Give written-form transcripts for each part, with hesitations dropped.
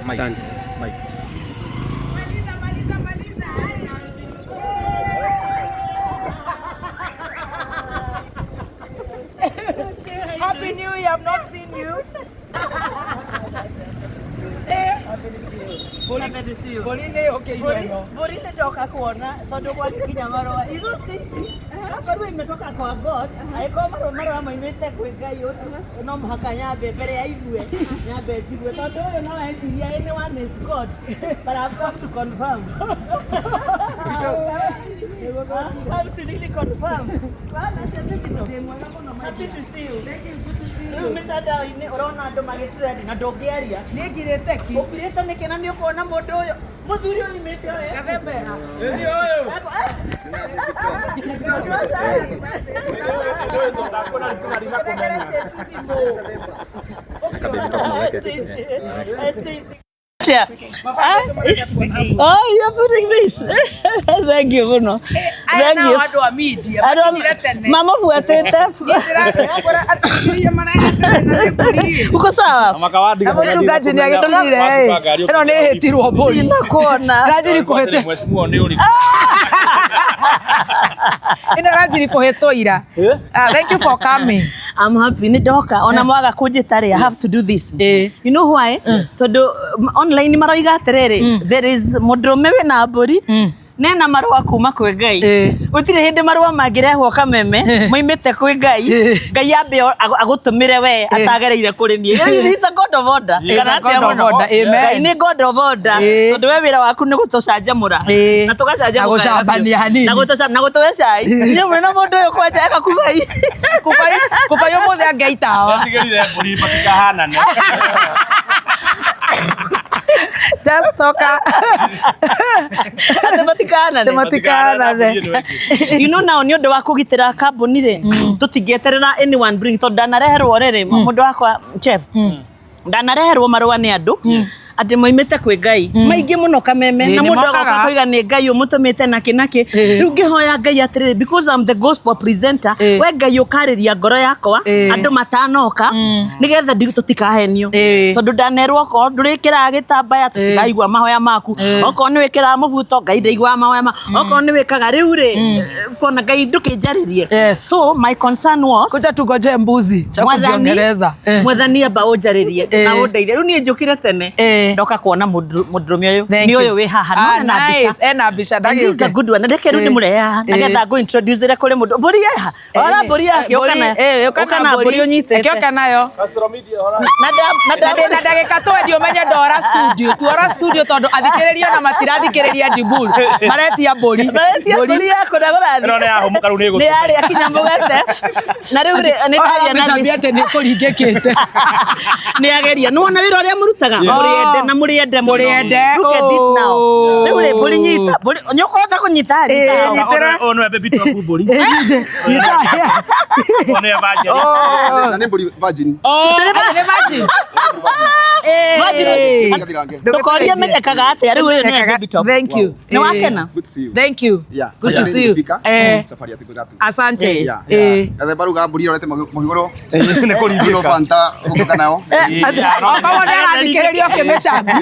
Mike. Mike. Happy New Year. I've not seen you. Mbũri nĩ ndoka kuona tondũ gwakinya marũa igo cici akorwo imetoka kwa God, angĩkorwo marũa maumĩte kwĩ Ngai no mũhaka nyambe mbere ya igue nyambe njigue tondũ ũyũ no eciria anyone is God, but I've come to confirm. I've come to really confirm. Happy to see you. Rĩu mĩtandao-inĩ ũrona andũ magĩtrend na ndũngĩaria. Nĩ ngirĩte ki. Ũkirĩte nĩkĩ na nĩ ũkuona mũndũ ũyũ mũthuri ũyũ imĩte ũyũ. Gathembera. Yeah. Oh, you're putting this. Thank you muno. Aya Thank nao you. andũ a media Andũ a- makinyire tene. Mama buatĩte. Ndĩrakora atongoria marehete na nĩ mbũri. Uko sawa? Na mũchungaji nĩ agĩkinyire ĩ. Ĩno nĩ ĩhĩtirwo mbũri. Ndinakuona. Ranjiri kũhĩte. Mheshimiwa nĩ ũrĩkũ? Ĩno ranjiri kũhĩtwo ira. Ah, thank you for coming. I'm happy nĩ ndoka ona mwaga kũnjĩta rĩ, I have to do this. Ĩ. You know why? Tondũ online maroiga atĩrĩrĩ, there is mũndũrũme wĩna mbũri nena marũa kuma kwĩ Ngai. Ĩ. Gũtirĩ hĩndĩ marũa mangĩrehwo kameme moimĩte kwĩ Ngai. Ngai ambe agũtũmĩre we atagereire kũrĩ niĩ. He is a God of order. He is a Kana atĩa God of mũno? order. Amen. Ngai nĩ God of order. Ĩ. Tondũ we wĩra waku nĩ gũtũcanjamũra. Ĩ. Na tũgacanjamũka Na gũcambania hanini. Na gũtũca na gũtũhe cai. Niĩ mwena mũndũ ũyũ kwanja eka kubai. Kubai kubai ũmũthĩ angeitawa. Ndetigĩrire mbũri matikahanane. Just toka. Atĩ matikanane. Atĩ matikanane. You know now nĩ ũndũ wa kũgitĩra kambuni rĩ, tũtingĩeterera anyone bring tondũ ndanareherwo rĩrĩ mũndũ wakwa chef, ndanareherwo marũa nĩ andũ atĩ moimĩte kwĩ Ngai maingĩ mũno kameme Ĩ, na nĩ mũndũ agoka mokaga. koiga nĩ Ngai ũmũtũmĩte nakĩ nakĩ. Ĩ. Rĩu ngĩhoya Ngai atĩrĩrĩ, because I'm the gospel presenter, Ĩ. we Ngai ũkarĩria ngoro yakwa Ĩ. andũ matanoka nĩgetha tũtikahenio. Ĩ. Tondũ ndanerwo okorwo ndũrĩkĩraga gĩtambaya tũtikaigua mahoya maku, okorwo nĩ wĩkĩraga mũbuto Ngai ndaiguaga mahoya maku, okorwo nĩ wĩkaga rĩu rĩ kona Ngai ndũkĩnjarĩrie. Yes. So my concern was, Kuja tugoje mbuzi cha Mwathani, kujiongereza. Eh. Mwathani amba ũnjarĩrie Eh. na ũndeithie. Rĩu niĩ njũkire tene Eh. ndoka kuona mũndũrũme ũyũ Thank nĩ you. ũyũ wĩ haha Ah, no ena nice. mbica. Ena mbica. And this is a Ndagĩũke. good one. Reke rĩu Eh. ndĩmũrehe haha Eh. nĩgetha ngũ introduce kũrĩ mũndũ. Mbũri ĩha. Ora mbũri yake ũka nayo. Ũka Ũka na mbũri ũnyitĩte. Reke ũka nayo. Na Na ndĩ na ndagĩka twendi ũmenye ndora studio tuora studio tondũ athikĩrĩria ona matirathikĩrĩria Dibul maretia mbũri. Maretia mbũri yaku na gũrathiĩ. Ĩno nĩ yahũmũka rĩu nĩ Nĩ ĩgũtũma. yarĩa kinya mũgate. Na rĩu rĩ nĩ ndaria na Mĩcambia atĩ nĩ kũringĩkĩte. Nĩ ageria. Nĩ wona wĩra ũrĩa mũrutaga? Mũrĩende na mũrĩende mũno. Tũrĩende. Look at this now. Oh. Rĩu rĩ mbũri nyita. Mbũri nĩ ũkũhota kũnyita? Ĩ, Nyita. nyitĩra. Ũyũ nĩwe baby top mbũri. Ũyũ nĩ evangelist. Na nĩ mbũri virgin. Oh, nĩ virgin. Virgin. Gathirange. Ndũkorie menyekaga atĩa rĩu ũyũ nĩwe baby top. Thank you. Nĩ wakena? Good to see you. Thank you. Yeah. Good to see you. Nilifika. Eh. Safari ya siku tatu. Asante. Yeah. Eh. Gathemba ruga mbũri ĩrorete mũhigũrũ. Nĩ Nguno kũringĩka. Fanta ũgũka nayo. Okorwo nĩ arathikĩrĩria ũkĩmĩcambia.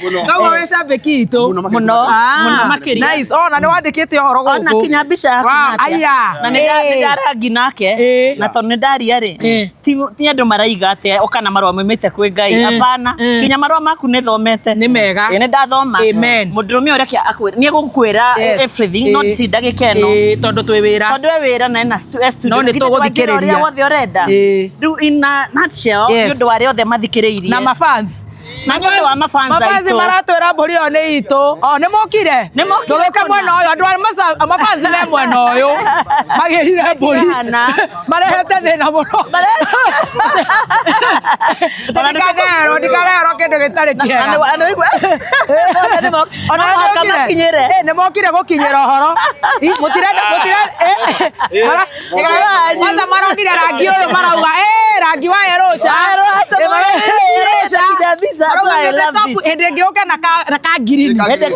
Mũno. Koguo wĩ cambĩki itũ. Mũno makĩria. Mũno. Ah, Mũno makĩria. Nice. Oh, na nĩ wandĩkĩte ũhoro gũkũ. Ona kinya mbica yaku Wow, nake. aya. Na nĩ Eh. ndarangi nake. Eh. Na tondũ nĩ ndaria rĩ, Eh. ti andũ maraiga atĩ ũka na marũa maumĩte kwĩ Ngai. Eh. Hapana. Eh. Kinya marũa maku nĩ thomete. Nĩ mega. Ĩ, nĩ ndathoma. Amen. Mũndũrũme ũrĩa reke akwĩre nĩ egũkwĩra Yes. everything, no Eh. ti ndagĩka ĩno. Eh, tondũ twĩ wĩra. Tondũ e wĩra na ena e studio. No nĩ Githĩ twanjĩra tũgũthikĩrĩria. ũrĩa wothe ũrenda. Eh. Rĩu in a nutshell, Yes. nĩ ũndũ wa arĩa othe mathikĩrĩirie. Na mafans. Na nĩ ũndũ wa mafans Mafans aitũ. maratwĩra mbũri ĩyo nĩ itũ. O nĩ mokire. Nĩ mokire Tũgĩũke kũna. mwena ũyũ andũ a mafans me mwena ũyũ. Magĩrire mbũri. Kĩhana. Marehete thĩna mũno. Atĩ ndikarehwo ndikarehwo kĩndũ gĩtarĩ kĩega. Ona Ona mũhaka nĩmokire. makinyĩre. Eh, nĩmokire gũkinyĩra ũhoro. Ih, mũtirenda mũtirenda eh, kwanza maronire rangi ũyũ marauga eh. Rangi wa Erosha. Erosha, Eh, Erosha. Erosha, mbica, so I Maraugĩte love top this. hĩndĩ ĩngĩ ũke na ka green. Ka green.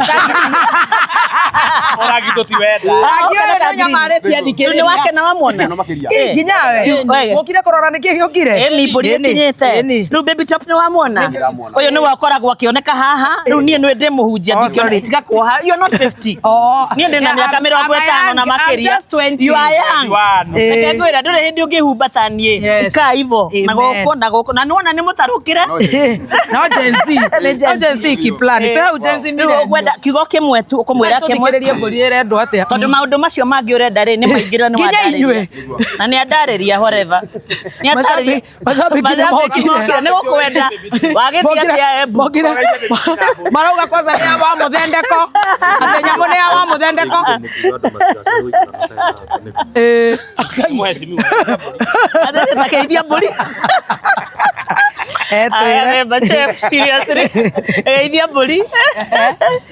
Ũrangi tũtiwenda. Rangi ũyũ Ũke na ka nĩ ũnyamarĩtie Rĩu nĩ thikĩrĩria. wakena wamwona Mũno makĩria. Eh. Nginya we. Wege. Mũkire kũrora nĩkĩ gĩũkire? Ĩni mbũri Ĩni, ĩkinyĩte ĩni. rĩu baby top nĩ wamwona Nĩndĩramwona. ũyũ nĩwe ũkoragwo akĩoneka haha rĩu niĩ nĩwe ndĩ mũhunjia Oh, ndingĩona sorry. tiga kuoha you are not 50 Oh. niĩ ndĩ na Yeah, mĩaka I'm- mĩrongo I'm ĩtano na young. I'm makĩria just 20. you are young One. Eh. reke ngwĩra ndũrĩ hĩndĩ ũngĩhumba ta niĩ Yes. ikaa ivo na Amen. gũkũ na gũkũ na nĩwona nĩ mũtarũkĩre No, Gen Z. No Gen Z. Nĩ Gen No Gen Z kiplani. Twĩ hau Gen Z Rĩu millennial. ũkwenda kiugo kĩmwe tu ũkũmwĩra kĩmwe Tũthikĩrĩrie mbũri ĩrendwo atĩa. tondũ maũndũ macio mangĩ ũrenda rĩ nĩ maingĩ na nĩ Nginya wandarĩria. inyuĩ. na nĩ andarĩria whatever nĩ atarĩria Mashabiki nĩ mokire. nĩ gũkwenda wagĩthiĩ atĩa Embu Mokire. Marauga kwanza nĩ ya wa mũthendeko. Atĩ nyamũ nĩ ya wa mũthendeko. Eh. Mheshimiwa. Ateithia mbũri Eh, twĩre. Aremba chef seriously geithia mbũri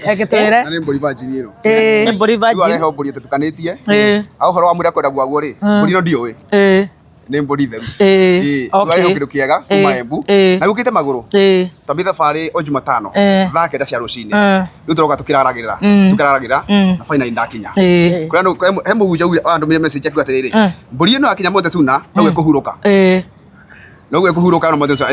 Reke twĩre. Na nĩ mbũri virgin ĩno. Eh. nĩ mbũri Rĩu virgin arehe mbũri ĩtatukanĩtie. Eh. Ha ũhoro wa mwĩrĩ kwenda gwaguo rĩ, mbũri ĩno ndiũĩ. Eh. Nĩ mbũri theru. Eh. Ĩĩ, rĩu Okay. arehe kĩndũ kĩega kuma Eh. Embu. Eh. Na gũkĩte magũrũ. Eh. Twambie thabarĩ o Jumatano Eh. thaa 9 cia rũcinĩ. Eh. Rĩu tũroka tũkĩraragĩrĩra. Tũkĩraragĩrĩra na finally ndakinya. Eh. Kũrĩa andũ he mũhunjia augire andũmĩire message akiuga atĩrĩrĩ, Eh. mbũri ĩno yakinya Mountain Suna no ĩkũhurũka. Eh. No ĩkũhurũka no Mountain Suna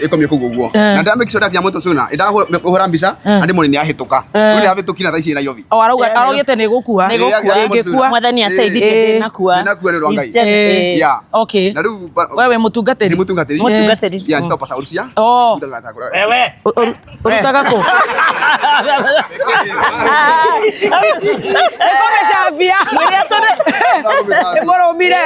ĩkomie kũu ũguo. Eh. Na ndĩra make sure ndakinya Mountain Suna ĩndahũra mbica na ndĩmone nĩ yahĩtũka. Rĩu nĩ yahĩtũkire na thaa ici ĩ Nairobi. O arauga araugĩte nĩ gũkua. nĩ gũkua Ĩngĩkua. mwathani ateithirie Eh. ndĩnakua Ndĩnakua nĩ ũndũ wa Ngai. Eh. Yeah. Okay. Na rĩu We wĩ mũtungatĩri? Nĩ mũtungatĩri. Mũtungatĩri. Yeah, njĩtagwo Pastor Urucia. Oh. Wewe. Ũrutaga kũ? Nĩkũmĩcambia. Nĩkũrũmire.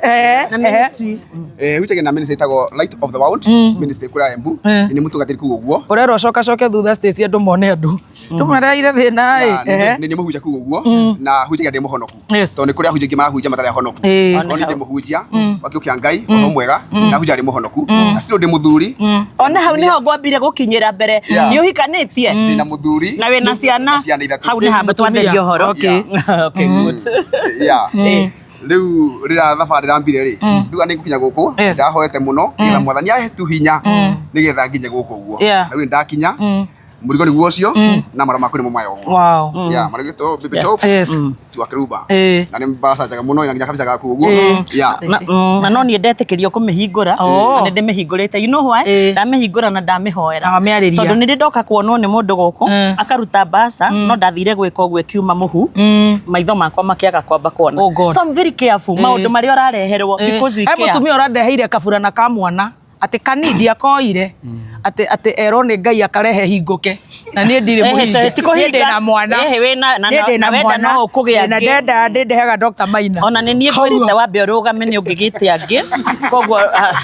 Eh. na ministry Eh, hutagia na ministry ĩtagwo Light of the World ministry kũrĩa Embu. Nĩ mũtungatĩri kũu ũguo. Ũrerwo cokacoke thutha Stacy andũ mone andũ. Ndũmareheire thĩna Yeah, ĩ. Eh. nĩ mũhunjia kũu ũguo na hunjagia ndĩ mũhonoku. Yes. Tondũ nĩ kũrĩ ahunjia aingĩ marahunjia matarĩ ahonoku. Eh. No niĩ ndĩ mũhunjia wa kĩo kĩa Ngai ũhoro mwega na hunjagia ndĩ mũhonoku. Na still ndĩ mũthuri. ona hau niho ngwambire gũkinyĩra mbere Yeah. nĩ ũhikanĩtie Ndĩ na mũthuri na wĩna ciana na ciana ithatũ. hau nĩ hamba twatheria ũhoro Okay. okay good Yeah. Eh. Rĩu rĩrĩa thabarĩ rambire rĩ rĩu nĩ ngũkinya gũkũ Yes. ndahoete mũno nĩgetha mwathani ahe tu hinya nĩgetha nginye gũkũ ũguo Yeah. na rĩu nĩndakinya mũrigo nĩguo ũcio na marũa maku nĩmo maya ũguo Wow. Yeah, marũgĩtwo baby top Yes. tua kĩrumba Eh. na nĩ mbaca njega mũno ina nginya kabica gaku ũguo Eh. Yeah. Na, na no niĩ ndetĩkĩrio kũmĩhingũra Oh. na nĩ ndĩmĩhingũrĩte you know why Eh. ndamĩhingũra na ndamĩhoera Na wamĩarĩria. tondũ nĩ ndĩ ndoka kuonwo nĩ mũndũ gũkũ Mm. akaruta mbaca no ndathire gwĩka ũguo ĩkiuma mũhu maitho makwa makĩaga kwamba kuona Oh God. so I'm very careful maũndũ marĩa ũrareherwo because we He care mũtumia ũrandeheire kaburana ka mwana atĩ kanindi akoire atĩ atĩ erwo nĩ Ngai akarehe hingũke na niĩ ndirĩ Ehe, mũhinge ti kũhinga. Niĩ ndĩ na mwana Ehe, wĩna- na- Niĩ ndĩ na na wenda mwana no ũkũgĩa na angĩ. ndenda ndĩndehaga Dr. Maina ona nĩ niĩ ngwĩrĩte wambe ũrũgame nĩ ũngĩgĩte angĩ koguo ah,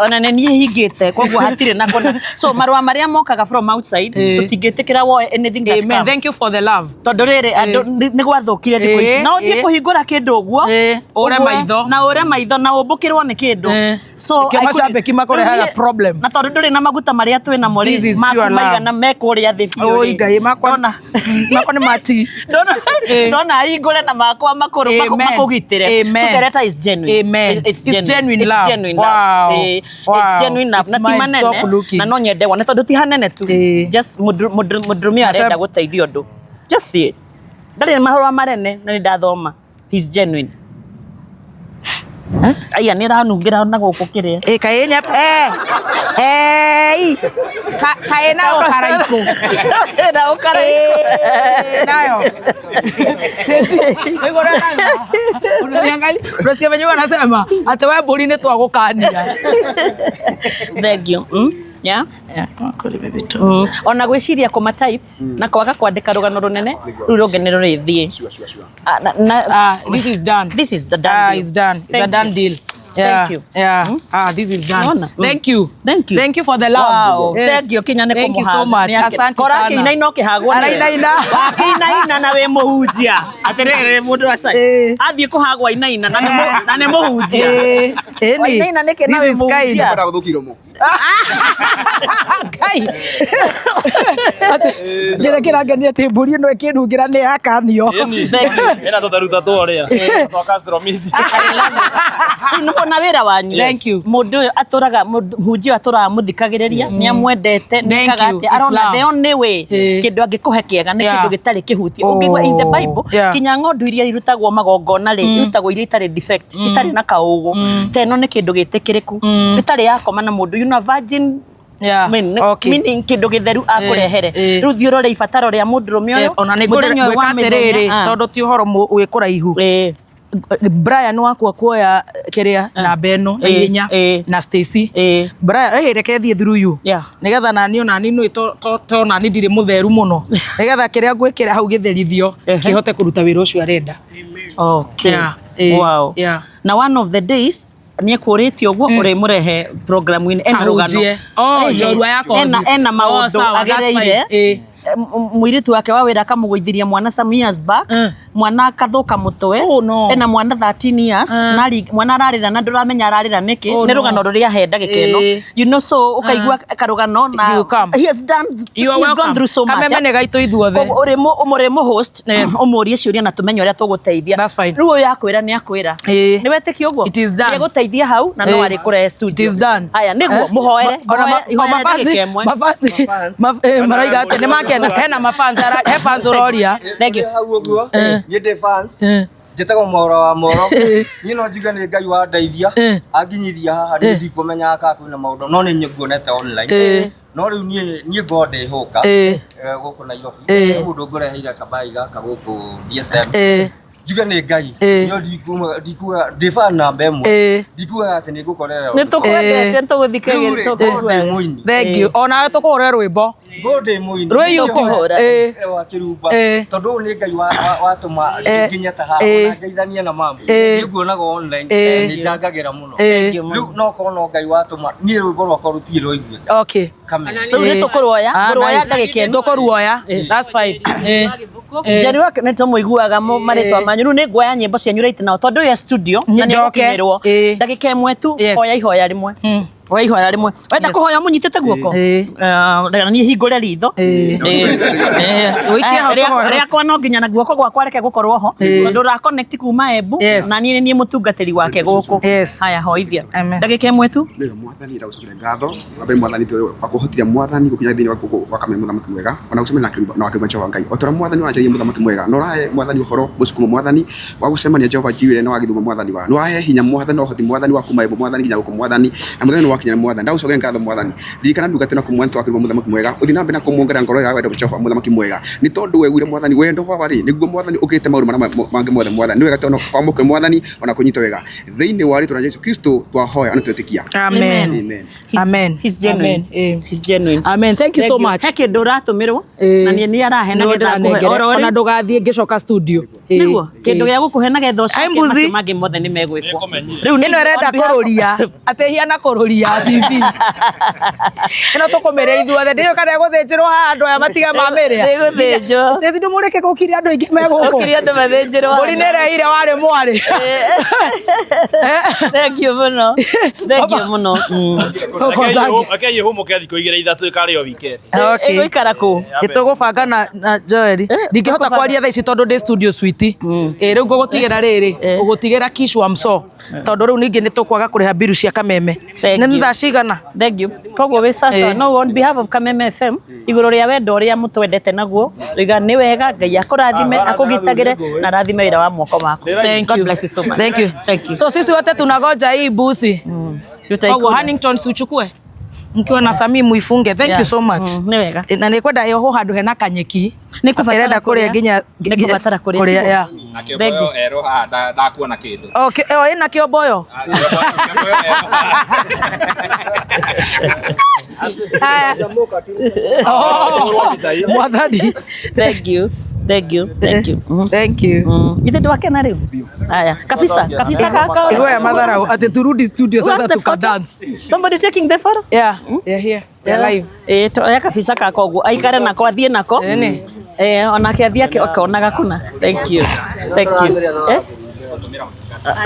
ona nĩ niĩ hingĩte koguo hatirĩ na kona so marũa marĩa mokaga from outside Eh. tũtingĩtĩkĩra woe anything that Amen. comes Thank you for the love. tondå rä rä andå nä gwathå kire thikå ici Eh, na å thiä eh. kå hingå ra kä ndå å guo Eh, ũre maitho. na å re maitho na å mbå kä rwo nä kä ndå Eh. Nĩkĩo macambĩki makũrehaga problem. na tondå ndå rä na maguta marä a twä namo This rä is maku pure love. maigana mekå rä a thä biå Oi Ngai makwa Ndona- makwa nĩ mati. Eh. ndona hingå na makwa makå Amen. makå gitä re Amen. so the letter is genuine. Amen. It's It's genuine. genuine It's love. genuine Wow. love. Eh, Wow. It's genuine love. It's Na ti mine, manene stop looking. na no nyende wone tondå ti hanene tu Eh. just mũndũrũme arenda gũteithia ũndũ just see it ndarĩ mahũa marene na nĩ ndathoma he's genuine aya nĩ ranungĩra na gũkũ kĩrĩa Ĩ kaĩ nya eh eh kaĩ na ũkaraikũ. na ũkaraikũ Eh, nayo. Stacy, nĩguo ũreraga. Unaniangalia. Unasikia venye wanasema ati we mbũri nĩ twagũkania. Thank you. Mm? Yeah? Ona gwĩciria kũma type na kwaga kwandĩka rũgano rũnene Nĩguo. rĩu rũngĩ nĩ rũrĩthiĩ Sure, sure, sure. Ah, Ah, this is done. This is the done Ah, deal. it's done. It's a Thank done you. deal. Yeah. Thank you. Yeah. Ah, this is done. Unaona? Mm. Thank you. Thank you. Thank you for the love. Wow. Yes. Thank you kinya nĩ Thank you so kũmũhatha. much. Nĩ ake- Asante Kora sana. akĩinaina ũkĩhagwo nĩwe. Arainaina. Akĩinaina na wĩ mũhunjia atĩrĩrĩ mũndũ wa cai Eh. athiĩ kũhagwo ainaina na nĩ mũhunjia Eh, ĩni. Wainaina nĩkĩ na This wĩ is kind. mũhunjia? Kwenda gũthũkia iromo. Ngai. Njĩra kĩrangenia atĩ mbũri ĩno ĩkĩnungĩra nĩ yakanio. Ena tũtheruta tũrĩa twa Castro Media. Rĩu nĩmuona wĩra wanyu. Thank you. Mũndũ ũyũ atũraga mũhunjia ũyũ atũraga mũthikagĩrĩria nĩ amwendete Thank nĩekaga you. atĩ arona Islam. the only way Eh. kĩndũ angĩkũhe kĩega nĩ Yeah. kĩndũ gĩtarĩ kĩhutie. Ũngĩigua in the Bible Yeah. kinya ng'ondu iria irutagwo magongona rĩ irutagwo iria itarĩ defect itarĩ na kaũgũ ta ĩno nĩ kĩndũ gĩtĩkĩrĩku ĩtarĩ yakoma na mũndũ, you know, virgin. Yeah. Mean, Okay. meaning kĩndũ gĩtheru akũrehere. Eh. Rĩu thiĩ ũrore ibataro rĩa mũndũrũme ũyũ Yes, ona nĩ mũthenya ũyũ wa ngwĩka atĩrĩrĩ mĩthenya. Ah. tondũ ti ũhoro wĩ kũraihu. Eh. Brian wakwa kuoya kĩrĩa namba ĩno na Eh, ihenya eh. na Stacy. Eh. Brian eh reke thiĩ through you. Yeah. Nigetha nani ona ni nĩ to nani ndirĩ mũtheru mũno. Nigetha kĩrĩa ngwĩkĩra hau gĩtherithio Ehe. kĩhote kũruta wĩra ũcio arenda. Okay. Yeah, eh, Wow. yeah. Na one of the days nä ekå rä tie å guo å rä må rehe programu-inĩ ena rũgano. Ahunjie. Oh, Eh, njorua ya kothi. ena Oh, maũndũ sawa, that's fine. agereire. Eh. Mũirĩtu wake wa wĩra akamũgũithiria mwana some years back. Eh. Mwana akathũka mũtwe. Oh, no. Ena mwana 13 years. Eh. Mwana ararĩra na ndũramenya ararĩra nĩkĩ. Oh, Nĩ no. rũgano rũrĩa ahe ndagĩka ĩno. Eh. You know, so ũkaigua karũgano na He will come. he has done, You are he's gone welcome. through so much. Kameme nĩ gaitũ ithuothe. Koguo ũrĩ mũ host Yes. ũmũrie ciũria na tũmenye ũrĩa tũgũteithia. That's fine. Rĩu ũyũ akwĩra nĩ akwĩra. Ĩĩ. Nĩ wetĩkia ũguo? It is done. Nĩ egũteithia hau na no Ĩĩ. arĩ kũrehe studio. It is done. Haya nĩguo Eh? mũhoere. Ona Ihoere mafansi ndagĩka ĩmwe. mafansi maraiga atĩ nĩ makena hena mafans he fans ũroria. Thank you. Hau ũguo niĩ ndĩ fans njĩtagwo Mwaũra wa Moro. Niĩ no njuge nĩ Ngai wandeithia anginyithia haha. Niĩ ndikũmenyaga kana kwĩna maũndũ no nĩ nguonete online, no rĩu niĩ ngorwo ndĩhũka gũkũ Nairobi. Nĩ mũndũ ngũreheire kabai gaka gũkũ DSM. Njuge nĩ Ngai. Niĩ ndikuga ndĩ fan namba ĩmwe, ndikugaga atĩ nĩ ngũkorerera. Nĩ tũkwendete, nĩ tũgũthikagĩrĩria, Rĩu rĩ, ngorwo ndĩ mũini. Thank you. Onawe tũkũhũre rwĩmbo. Ngorwo ndĩ mũini. Rwĩ YouTube. Tũkũhũra. Wa kĩrumba tondũ ũyũ nĩ Ngai watũma nginya ta haha ona ngeithania na mamu. Niĩ nguonaga online, nĩ njangagĩra mũno. Rĩu no korwo no Ngai watũma niĩ rwĩmbo rwakwa rũtirĩ rwaiguĩka. Okay. Kameme. Rĩu nĩ tũkũruoya, Ah, ngũruoya nice. ndagĩka ĩno. Tũkũruoya. That's fine. Njeri wake nĩ tũmũiguaga marĩtwa manyu. Rĩu nĩ nguoya nyĩmbo cianyu right now tondũ ũyũ e studio na nĩ Njoke. egũkinyĩrwo. Ndagĩka ĩmwe tu oya ihoya rĩmwe. Oya ihoya rĩmwe. Wenda kũhoya mũnyitĩte guoko? Reke niĩ hingũre ritho. Ũikie hau tũhoere. Rĩakwa no nginya na guoko gwakwa reke gũkorwo ho tondũ ũra connect kuma Embu na niĩ nĩ niĩ mũtungatĩri wake gũkũ. Yes. Haya hoithia. Amen. Ndagĩka ĩmwe tu. Nĩga mwathani ndagũcokeria ngatho wambe mwathani wakũhotithia mwathani gũkinya thĩinĩ wa kameme mũthamaki mwega ona gũcemania na kĩrumba na wakĩrumba Jehova Ngai o ta ũrĩa mwathani wanjarĩirie mũthamaki mwega na ũrahe mwathani ũhoro mũsukumo mwathani wa gũcemania Jehova njiwĩre na wagĩthuma mwathani wa nĩ wahe hinya mwathani na ũhoti mwathani wa kuma Embu mwathani nginya gũkũ mwathani na mũthenya nĩ wakinya mwathani ndagũcokeria ngatho mwathani ririkana ndungata na kũmwathani twakĩrumba mũthamaki mwega ũthiĩ na mbere na kũmuongerera ngoro ya wendo Jehova mũthamaki mwega nĩ tondũ weguire mwathani wendo baba rĩ nĩguo mwathani ũkĩrĩte maũndũ marĩa mangĩ mothe mwathani nĩ wega tondũ kwamũkĩra mwathani ona kũnyita wega thĩinĩ wa rĩtwa rĩa Jesũ Kristo twahoya na twetĩkia. Amen. Amen. Amen. He's genuine. Amen. He's genuine. Amen. Thank you so much. He kĩndũ ũratũmĩrwo na niĩ nĩ arahe na Nĩguo getha ngũhe ndĩranengere. oro Ona rĩu. ndũgathiĩ ngĩcoka studio. Nĩguo kĩndũ gĩa gũkũhe na getha ũcoke Ai, mbuzi. macio mangĩ mothe nĩ megwĩkwo. Rĩu Ĩno ĩrenda on behalf of- kũrũria atĩ hiana kũrũria TV ĩno tũkũmĩrĩa ithuothe ndĩũ kana ĩgũthĩnjĩrwo haha andũ aya matiga mamĩrĩa. Ĩgũthĩnjwo. Stacy ndũmũreke gũkiria andũ aingĩ me gũkũ. Ũkirie andũ mathĩnjĩrwo. Mbũri nĩ ĩrehire warĩ mwarĩ. Thank you mũno. Thank you mũno. Reke ihũmũke thikũ igĩrĩ ithatũ ĩkarĩo weekend. Okay. Ĩgũikara kũ? Nĩtũgũbanga na Joel. Ndingĩhota kwaria thaa ici tondũ ndĩ studio suite. Ĩ rĩu ngũgũtigĩra rĩrĩ ngũgũtigĩra Kishwa Mso tondũ rĩu ningĩ nĩtũkwaga kũrĩha mbiru cia Kameme. Thank Nĩ you. thaa cigana? Thank you. Koguo wĩ sasa no on behalf of Kameme FM igũrũ rĩa wendo ũrĩa mũtwendete naguo riga nĩ wega Ngai akũrathime akũgitagĩre na arathime wĩra wa moko maku. Thank God you. bless you so much. Thank you. Thank you. So sisi wote tunagoja hii busi. Tutaikula. Koguo Huntington si uchukue. Mkiwa na Sami muifunge. Thank Yeah. you so much. Nĩ wega. Na nĩ kwenda yoho handũ hena kanyeki. Nĩ kũbatara Ĩrenda kũrĩa kũrĩa. nginya Nĩ kũbatara kũrĩa. kũrĩa yeah. Na Thank you. kĩomboyo erũ haha ndakuona kĩndũ. Okay, ĩyo ĩna kĩomboyo. Ah, kĩomboyo erũ haha. Haya. Oh, mwathani. Thank you. Thank you. Thank you. Thank you. Ithe ndwakena rĩu? Haya. Kabisa, kabisa kaka. Igwe ya madharau ati turudi studio Who has sasa the photo? tukadance. Somebody taking the photo? Yeah, they're here. They're live. Eh, oya kabisa kaka ũguo aikare nako athiĩ nako. Ĩni. Eh, onake athiĩ akonaga kũna. Thank you. Thank you. Eh?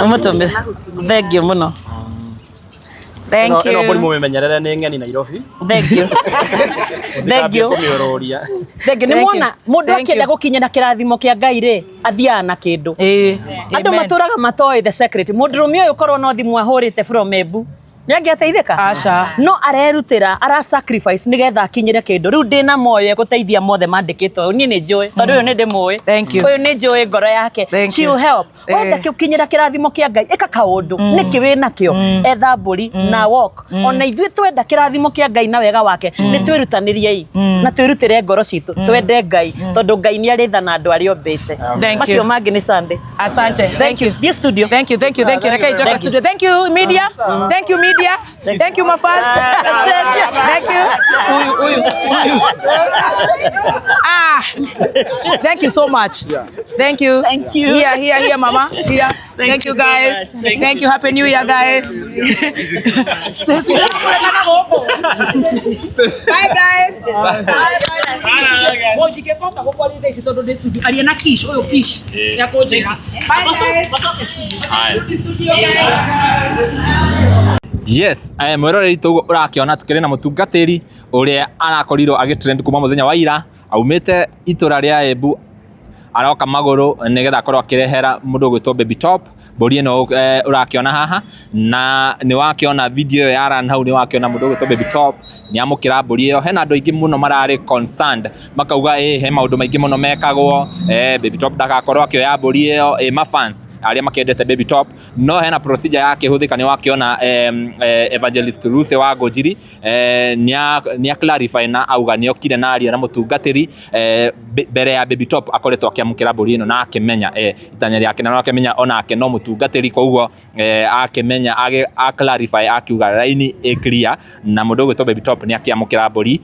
Ũmũtũmĩre. Thank you mũno. Thank Ĩno you. mbũri mũmĩmenyerere nĩ ng'eni Nairobi. Thank you. Thank Mũtikambie you. kũmĩũrũria. Thank you. Nĩ Thank muona you. mũndũ Thank akĩenda you. gũkinyĩra kĩrathimo kĩa Ngai rĩ, athiaga na kĩndũ. Ĩĩ. Andũ Amen. matũraga matoĩ the secret. Mũndũrũme ũyũ korwo no thimũ ahũrĩte from Embu nĩ angĩateithĩka? Aca. No arerutĩra, ara sacrifice nĩgetha akinyĩre kĩndũ. Rĩu ndĩna moyo egũteithia mothe mandĩkĩtwo. Niĩ nĩ njũĩ tondũ ũyũ nĩ ndĩmũĩ. Thank you. Ũyũ nĩ njũĩ ngoro yake. Thank She you. will help. Eh. Wenda gũkinyĩra kĩrathimo kĩa Ngai, ĩka kaũndũ. Nĩkĩ wĩ nakĩo? Etha mbũri na walk. Ona ithuĩ twenda kĩrathimo kĩa Ngai na wega wake, nĩ twĩrutanĩriei na twĩrutĩre ngoro citũ, twende Ngai tondũ Ngai nĩ arĩ tha na andũ arĩa ombĩte. Thank Macio you. mangĩ nĩ Sunday. Asante. Thank you. Thiĩ studio. Thank you, thank you, thank you. Reke njoke Thank you. studio. Thank you media. Thank you media. Thank you my fans. Thank you. Huyu huyu huyu. Ah. Thank you so much. Thank you. Thank you. Here, here, here mama. Here. Thank you you so guys. much. Thank Thank you. Happy New Year guys. Stacy. Bye guys. Bye bye. Mũcingĩkota gũkwarithia ici tondũ ndĩ studio. Aria na Kish, ũyũ Kish. Nĩakũnjĩra. Bye guys. Studio guys. Yes, mwĩroreri tũguo ũrakĩona tũkĩrĩ na mũtungatĩri ũrĩa arakorirwo agĩtrend kuma mũthenya wa ira aumĩte itũra rĩa Embu aroka magũrũ nĩgetha akorwo akĩrehera mũndũ ũgwĩtwo Baby Top mbũri ĩno ũrakĩona haha na nĩ wakĩona video ĩyo ya run hau nĩ wakĩona mũndũ ũgwĩtwo Baby Top nĩ amũkĩra mbũri ĩyo. Hena andũ aingĩ mũno mararĩ concerned makauga ĩ he maũndũ maingĩ mũno mekagwo, Baby Top ndagakorwo akĩoya mbũri ĩyo, ĩ mafans arĩa makĩendete Baby Top, no hena procedure yakĩhũthĩka. Nĩ wakĩona Evangelist Lucy wa Ngũnjiri nĩ a clarify na auga nĩ okire na aria na mũtungatĩri mbere ya Baby Top akoretwo akĩamũkĩra mbũri ĩno na akĩmenya itanya rĩake na akĩmenya onake no mũtungatĩri, koguo akĩmenya a clarify akiuga raini ĩ clear na mũndũ ũgwĩtwo Baby Top nĩ akĩamũkĩra mbũri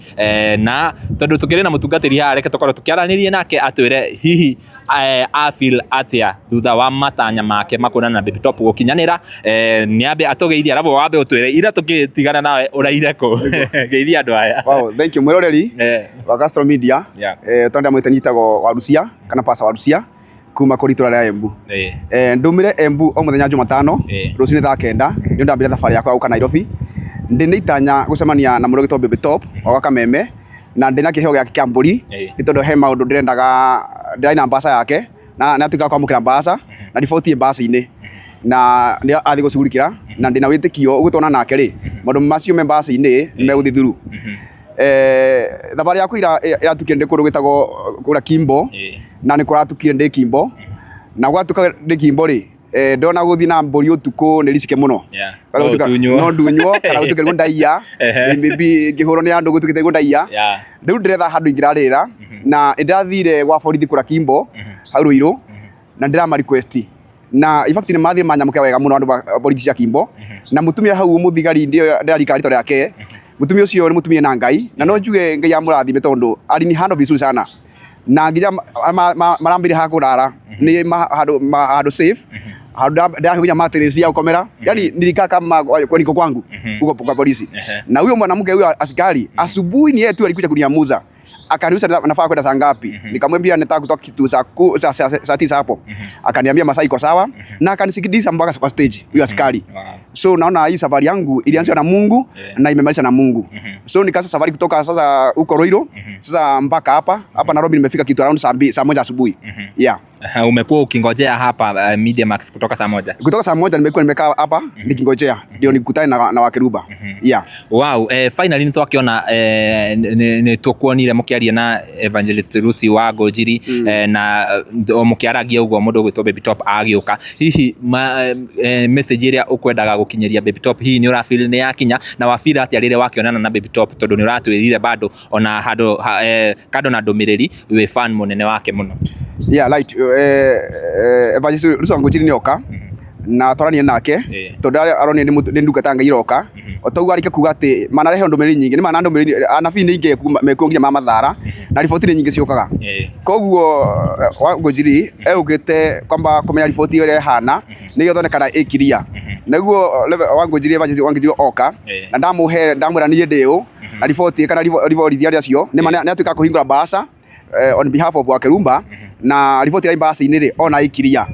na tondũ tũkĩrĩ na mũtungatĩri haha, reke tũkorwo tũkĩaranĩria nake atwĩre hihi a feel atĩa thutha wa matanya make makuonana na Baby Top gũkinyanĩra. Nĩ ambe atũgeithie arabu wambe ũtwĩre ira tũgĩtigana nawe ũraire kũ. Geithia andũ aya. Wow, thank you mwĩroreri wa Castro Media. Tondu mwite nyitagwo Warucia kana Pastor Warucia kuma kũrĩ itũra rĩa Embu. Ndumire Embu o mũthenya Jumatano rũcinĩ thaa 9 nĩ ndambire thabarĩ yakwa ya gũka Nairobi. Ndĩ na itanya gũcemania na mũndũ ũgĩtwo Baby Top wa Kameme na ndĩ na kĩheo gĩake kĩa mbũri nĩ tondũ he maũndũ ndĩrendaga ndĩrarĩ na mbaca yake na nĩ atuĩka kwamũkĩra mbaca na riboti mbaca-inĩ na nĩ athiĩ gũcugurikĩra na ndĩna wĩtĩkio ũguo tuona nake rĩ maũndũ macio me mbaca-inĩ nĩ megũthiĩ through. Thabarĩ yakwa ĩratukire ndĩ kũndũ gwĩtagwo kũrĩa Kimbo na nĩ kũratukire ndĩ Kimbo na gwatuka ndĩ Kimbo rĩ ndona gũthiĩ na mbũri ũtukũ nĩ ricike mũno. No ũtunywo. No ndunywo kana gũtuĩke nĩguo ndaiya, maybe ngĩhũrwo nĩ andũ gũtuĩkĩte nĩguo ndaiya. Rĩu ndĩretha handũ ingĩrarĩra na ndĩrathire gwa borithi kũrĩa Kimbo hau Ruiru na ndĩrama request na in fact nĩ mathire manyamũkĩra wega mũno andũ ba borithi cia Kimbo na mũtumia hau mũthigari ndĩrarikara rĩtwa rĩake. Mũtumia ũcio nĩ mũtumia na Ngai na no njuge Ngai amũrathime tondũ alini handle vizuri sana na nginya marambire ha kũrara nĩ handũ safe handũ ndĩrahunya mattress ya gũkomera, yani nilikaa kama kwa niko kwangu huko kwa polisi. Na huyo mwanamke huyo askari asubuhi ni yeye tu alikuja kuniamuza akaniuliza nafaa kwenda saa ngapi. Nikamwambia nataka kutoka kitu saa 9 hapo. Akaniambia masaa iko sawa na akanisikiliza mpaka kwa stage huyo askari. So naona hii safari yangu ilianza na Mungu na imemaliza na Mungu. So nikaanza safari kutoka sasa huko Ruiru sasa mpaka hapa hapa Nairobi nimefika kitu around saa 2 saa 1 asubuhi. Yeah. Umekuwa ukingojea hapa Media Max kutoka saa 1? Kutoka saa 1 nimekuwa nimekaa hapa nikingojea ndio nikutane na Wakeruba. Yeah. Wow, finally nĩ twakiona nĩ tũkuonire mũkĩaria na Evangelist Lucy wa Ngũnjiri na o mũkĩaragia ũguo mũndũ ũgwĩtwo Baby Top agĩũka. Hihi message ĩrĩa ũkwendaga gũkinyĩria Baby Top hihi nĩ ũrafeel nĩ yakinya na wafeel atĩa rĩrĩa wakĩonana na Baby Top tondũ nĩ ũratwĩrire bado ona handũ kando na ndũmĩrĩri wĩ fan mũnene wake mũno? Yeah, right. Evangelist Lucy wa Ngũnjiri nĩ oka na twaranie nake tondũ aronire nĩ ndungata Ngai iroka o toguo arĩkia kuga atĩ manarehe ndũmĩrĩri nyingĩ nĩ mana ndũmĩrĩri anabii nĩ aingĩ mekuo nginya ma mathara na riboti nĩ nyingĩ ciũkaga. Koguo wa Ngũnjiri egũkĩte kwamba kũmenya riboti ũrĩa ĩhana nĩguo ĩthondekana ĩkiria nĩguo wa Ngũnjiri Evangelist wa Ngũnjiri oka na ndamũhe ndamwĩra niĩ ndĩ ũ na riboti kana riboti acio nĩ atuĩka kũhingũra mbaca on behalf of Wakerumba na riboti ya mbaca-inĩ rĩ ona ĩkiria.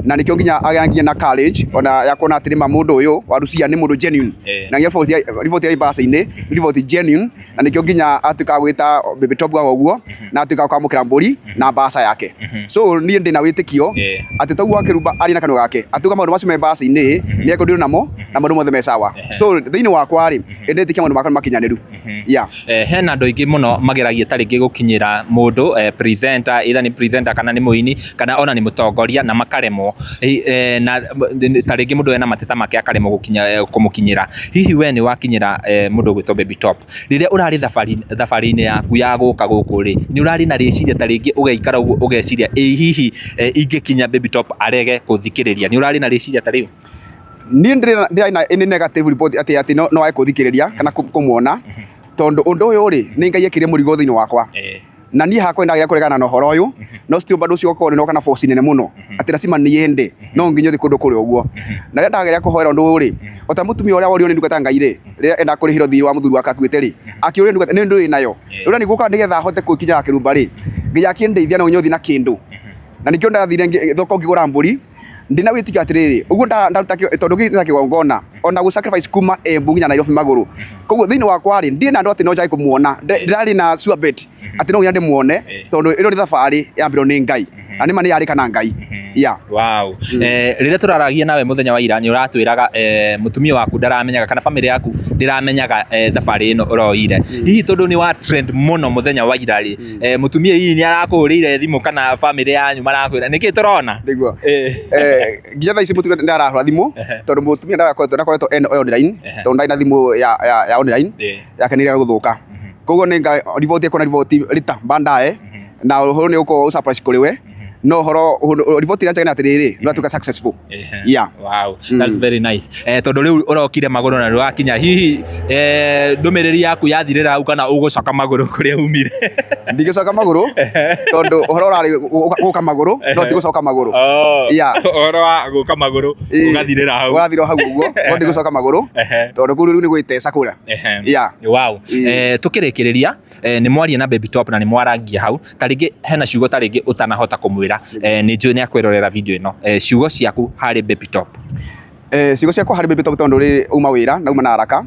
Na nĩkĩo nginya agĩa nginya na courage ona ya kuona atĩrĩ ma mũndũ ũyũ wa Rusia nĩ mũndũ genuine. Na nginya riboti ya mbaca-inĩ nĩ riboti genuine, na nĩkĩo nginya atuĩka wa gwĩta Baby Top gwa ũguo na atuĩka wa kwamũkĩra mbũri na mbaca yake. So niĩ ndĩna wĩtĩkio atĩ toguo akĩrumba arĩ na kanua gake atuga maũndũ macio me mbaca-inĩ nĩ ekũndirwo namo na maũndũ mothe me sawa. So thĩinĩ wakwa rĩ, ndĩtĩkia maũndũ makwa nĩ makinyanĩru. Yeah. Hena andũ aingĩ mũno mageragia ta rĩngĩ gũkinyĩra mũndũ presenter, either nĩ presenter kana nĩ mũini kana ona nĩ mũtongoria na makaremwo. Na ta rĩngĩ mũndũ ena mateta make akaremwo gũkinya kũmũkinyĩra. Hihi we nĩ wakinyĩra mũndũ ũgwĩtwo Baby Top? Rĩrĩa ũrarĩ thabarĩ-inĩ yaku ya gũka gũkũ rĩ, nĩ ũrarĩ na rĩciria ta rĩngĩ ũgaikara ũguo ũgeciria ĩ hihi ingĩkinya Baby Top arege gũthikĩrĩria? Nĩ ũrarĩ na rĩciria ta rĩu? Niĩ ndĩrarĩ na any negative report atĩ atĩ no age kũthikĩrĩria kana kũmuona, tondũ ũndũ ũyũ rĩ, nĩ Ngai ekĩrire mũrigo thĩinĩ wakwa. Na niĩ hakwa nĩndagĩa kũregana na ũhoro ũyũ, no still bado ũcio ũkorwo nĩwoka na force nene mũno, atĩ lazima niende, no nginya ũthiĩ kũndũ kũrĩa ũguo. Na rĩrĩa ndageria kũhoera ũndũ ũyũ rĩ, o ta mũtumia ũrĩa worio nĩ ndungata ya Ngai rĩ, rĩrĩa endaga kũrĩhĩrwo thirĩ wa mũthuri wake akuĩte rĩ, akĩũria ndungata, nĩ ndũĩ nayo? Rĩu nĩ gũka nĩgetha hote gũkinya kĩrumba rĩ, Ngai akĩndeithia no nginya ũthiĩ na kĩndũ. Na nĩkĩo ndathire thoko ngĩgũra mbũri, ndĩna wĩtĩkio atĩrĩrĩ, ũguo ndaruta tondũ gĩkĩ nĩ kĩgongona, ona gũ sacrifice kuma Embu nginya Nairobi magũrũ. Koguo thĩinĩ wakwa rĩ, ndirĩ na andũ atĩ no njage kũmuona, ndĩrarĩ na sure bet atĩ no nginya ndĩmuone, tondũ ĩno nĩ thabarĩ yambĩrĩirio nĩ Ngai, na nĩma nĩ yarĩka na Ngai. Yeah. Wow. Rĩrĩa tũraragia nawe mũthenya wa ira nĩ ũratwĩraga mũtumia waku ndaramenyaga kana famĩlĩ yaku ndĩramenyaga thabarĩ ĩno ũroire. Hihi tondũ nĩ wa trend mũno mũthenya wa ira rĩ, mũtumia hihi nĩ arakũhũrĩire thimũ kana famĩlĩ yanyu marakwĩra nĩkĩ tũrona? Nĩguo. Nginya thaa ici mũtumia ndarahũra thimũ tondũ mũtumia ndakoretwo en online tondũ ndarĩ na thimũ ya online yake nĩ ĩrĩa gũthũka. Koguo nĩ riboti ĩkona riboti rita baadaye na ũhoro nĩ ũkorwo surprise kũrĩ we, no ũhoro riboti ĩrĩa njega nĩ atĩrĩrĩ, nĩ watuĩka successful. Yeah. Wow, that's very nice. Tondũ rĩu ũrokire magũrũ na ndũrakinya, hihi ndũmĩrĩri yaku yathirĩra hau kana ũgũcoka magũrũ kũrĩa umire? Ndingĩcoka magũrũ tondũ ũhoro ũrarĩ gũka magũrũ, no ti gũcoka magũrũ. Yeah. Ũhoro wa gũka magũrũ ũgathirĩra hau. Ũgathirĩra hau ũguo, no ndigũcoka magũrũ tondũ kũu rĩu nĩ gwĩteca kũrĩa. Yeah. Wow. Tukĩrĩkĩrĩria, nĩ mwaria na Baby Top na nĩ mwarangia hau, ta rĩngĩ hena ciugo ta rĩngĩ ũtanahota kũmwĩra, nĩ njũĩ nĩ akwĩrorera video ĩno, ciugo ciaku harĩ Baby Top. Ciugo ciakwa harĩ Baby Top, tondũ rĩ uma wĩra na uma na haraka,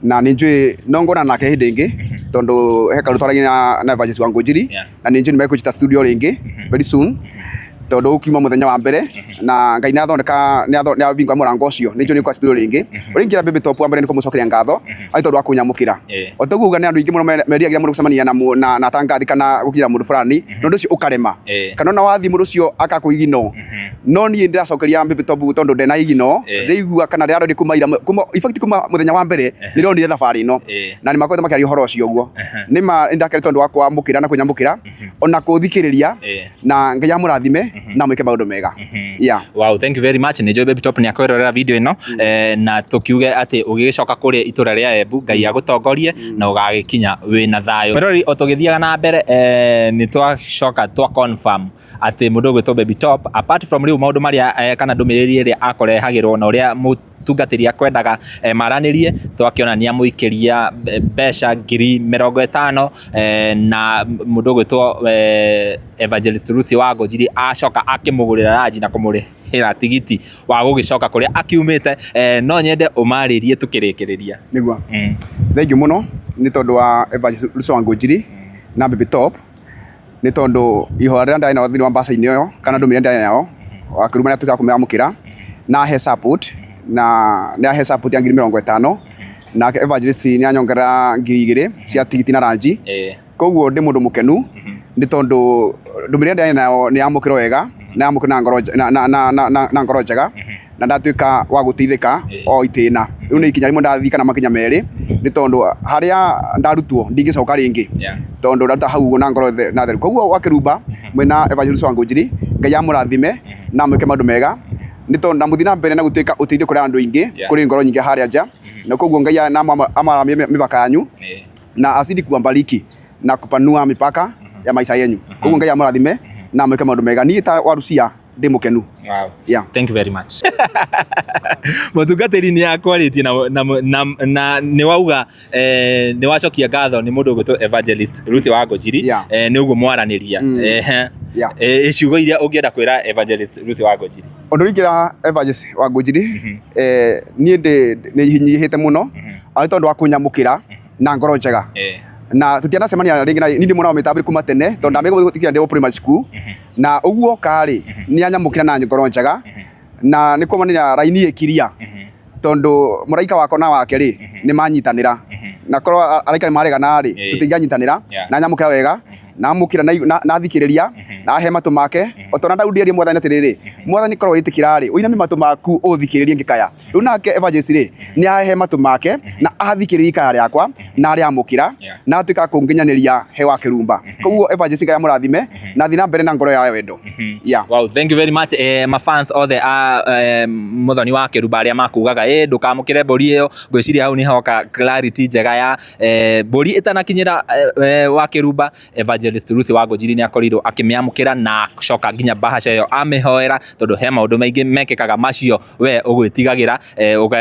na nĩ njũĩ no ngona nake hĩndĩ ĩngĩ, tondũ he kaũndũ twaragia na Evangelist wa Ngũnjiri, na nĩ njũĩ nĩ mekũnjĩta studio rĩngĩ very soon, tondũ ũkiuma mũthenya wa mbere na Ngai nĩ athondeka, nĩ ahingũra mũrango ũcio, nĩ njũĩ nĩ gũka studio rĩngĩ. Ũrĩa ingĩra Baby Top wa mbere nĩ kũmũcokeria ngatho arĩ tondũ wa kũnyamũkĩra. O ta ũguo uga nĩ andũ aingĩ mũno merigagĩra mũno gũcemania na tangathi kana gũkinyĩra mũndũ fulani, na ũndũ ũcio ũkarema, kana ona wathiĩ mũndũ ũcio akakũiginwo. No niĩ ndĩracokeria Baby Top tondũ ndena igino, ndĩraigua kana ndĩrarori kuma ira, kuma in fact kuma mũthenya wa mbere nĩndonire thabarĩ ĩno, na nĩ makoretwo makĩaria ũhoro ũcio ũguo. Nĩ ma nĩ ndakenire tondũ wa kwamũkĩra na kũnyamũkĩra ona kũthikĩrĩria, na Ngai amũrathime na mwĩke maũndũ mega. Yeah. Wow, thank you very much. Nĩ njũĩ Baby Top nĩ akwĩrorera video ĩno, na tũkiuge atĩ ũgĩgĩcoka kũrĩa itũra rĩa Embu, Ngai agũtongorie na ũgagĩkinya wĩna thayũ. Mwĩroreri, o tũgĩthiaga na mbere, nĩ twacoka twa confirm atĩ mũndũ ũgwĩtwo Baby Top, apart from rĩu maũndũ marĩa kana ndũmĩrĩri ĩrĩa akũrehagĩrwo na ũrĩa mũtungatĩri akwendaga maranĩrie, twakĩona nĩ amũikĩria mbeca 50,000, na mũndũ ũgwĩtwo Evangelist Lucy wa Ngũnjiri acoka akĩmũgũrĩra ranji na kũmũrĩhĩra tigiti wa gũgĩcoka kũrĩa akiumĩte. No nyende ũmarĩrie tũkĩrĩkĩrĩria. Nĩguo. Thank you mũno nĩ tondũ wa Evangelist Lucy wa Ngũnjiri na Baby Top, nĩ tondũ ihoya rĩrĩa ndarĩ nao thĩinĩ wa mbaca-inĩ ĩyo kana ndũmĩrĩri ndarĩ nayo, akĩruma nĩ atuĩka wa kũmĩamũkĩra na ahe support, na nĩ ahe support ya 50,000, nake Evangelist nĩ anyongerera 2,000 cia tigiti na ranji. Koguo ndĩ mũndũ mũkenu nĩ tondũ ndũmĩrĩri ndarĩ nayo nĩ yamũkĩrwo wega na yamũkĩrwo na ngoro na ngoro njega, na ndatuĩka wa gũteithĩka o itĩna. Rĩu nĩ ikinya rĩmwe ndathiĩ kana makinya merĩ, nĩ tondũ harĩa ndarutwo ndingĩcoka rĩngĩ, tondũ ndaruta hau ũguo na ngoro na theru. Koguo wakĩrumba mwĩna Evangelist wa Ngũnjiri, Ngai amũrathime na amwĩke maũndũ mega, nĩ tondũ na mũthiĩ na mbere na gũtuĩka ũteithio kũrĩ andũ aingĩ, kũrĩ ngoro nyingĩ harĩa nja, na koguo Ngai amaramie mĩbaka yanyu na azidi kuwabariki na kupanua mipaka ya maisha yenyu. Koguo Ngai amũrathime na amwĩke maũndũ mega. Niĩ ta wa Rusia ndĩ mũkenu. Wow. Yeah. Thank you very much. Mũtungatĩri nĩ akwarĩtie na nĩ wauga nĩ wacokia ngatho nĩ mũndũ ũgwĩtwo Evangelist Lucy wa Ngũnjiri. Nĩ ũguo mwaranĩria. Yeah. Eh, ciugo iria ũngĩenda kwĩra Evangelist Lucy Wangũnjiri. Ũndũ ũrĩa ingĩra Evangelist Wangũnjiri, niĩ ndĩ nĩ nyihĩte mũno arĩ tondũ wa kũnyamũkĩra na ngoro njega. Na tũtianacemania rĩngĩ na niĩ ndĩ mwana wa mĩtambĩri kuma tene tondũ ndamĩgũtikia ndĩ o primary school, na ũguo oka rĩ nĩ anyamũkĩra na ngoro njega, na nĩ kuonania raini ĩkiria tondũ mũraika wakwa na wake rĩ nĩ manyitanĩra, na korwo araika nĩ maregana rĩ tũtingĩanyitanĩra. Na nyamũkĩra wega, namũkĩra na thikĩrĩria na ahe matũ make, o ta ũrĩa Daudi erire mwathani atĩrĩrĩ, mwathani korwo wĩtĩkĩra rĩ ũinamie matũ maku ũthikĩrĩrie ngĩkaya. Rĩu nake Evangelist rĩ nĩ ahe matũ make na athikĩrĩrie ikaya rĩakwa na arĩamũkĩra na atuĩka kũnginyanĩria he wa kĩrumba. Koguo Evangelist Ngai amũrathime na athiĩ na mbere na ngoro ya wendo. Yeah. Wow, thank you very much. Mafans othe a Muthoni wa Kĩrumba arĩa makugaga ĩ ndũkamũkĩre mbũri ĩyo, ngwĩciria hau nĩ hoka clarity njega ya mbũri ĩtanakinyĩra wa Kĩrumba. Evangelist Lucy Wangũnjiri nĩ akorirwo akĩmĩamũkĩra na acoka nginya bahasha ĩyo amĩhoera, tondũ he maũndũ maingĩ mekĩkaga macio we ũgwĩtigagĩra,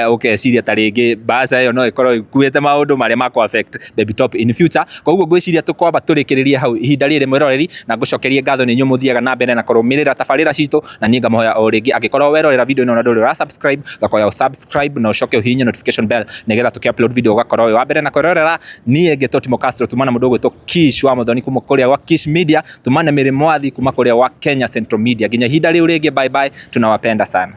ũkeciria ta rĩngĩ bahasha ĩyo no ĩkorwo ĩkuĩte maũndũ marĩa ma kũ affect Baby Top in future. Koguo ngwĩciria tũkwamba tũrĩkĩrĩrie hau ihinda rĩrĩ mwĩroreri, na ngũcokerie ngatho nĩ inyuĩ mũthiaga na mbere na kũrũmĩrĩra tabarĩra citũ, na niĩ ngamohoya o rĩngĩ angĩkorwo werorera video ĩno na ndũrĩ ũra subscribe, ngakoya ũ subscribe na ũcoke ũhihinye notification bell nĩgetha tũkĩ upload video ũgakorwo wĩ wa mbere na kwĩrorera. Niĩ ngĩtwo Timo Castro, tumana mũndũ ũgwĩtwo Kish wa Muthoni kuma kũrĩa gwa Kish Media, tumane Mary Mwathi kuma kũrĩa gwa Kenya Central Media. Nginya ihinda rĩu rĩngĩ, bye bye, tunawapenda sana.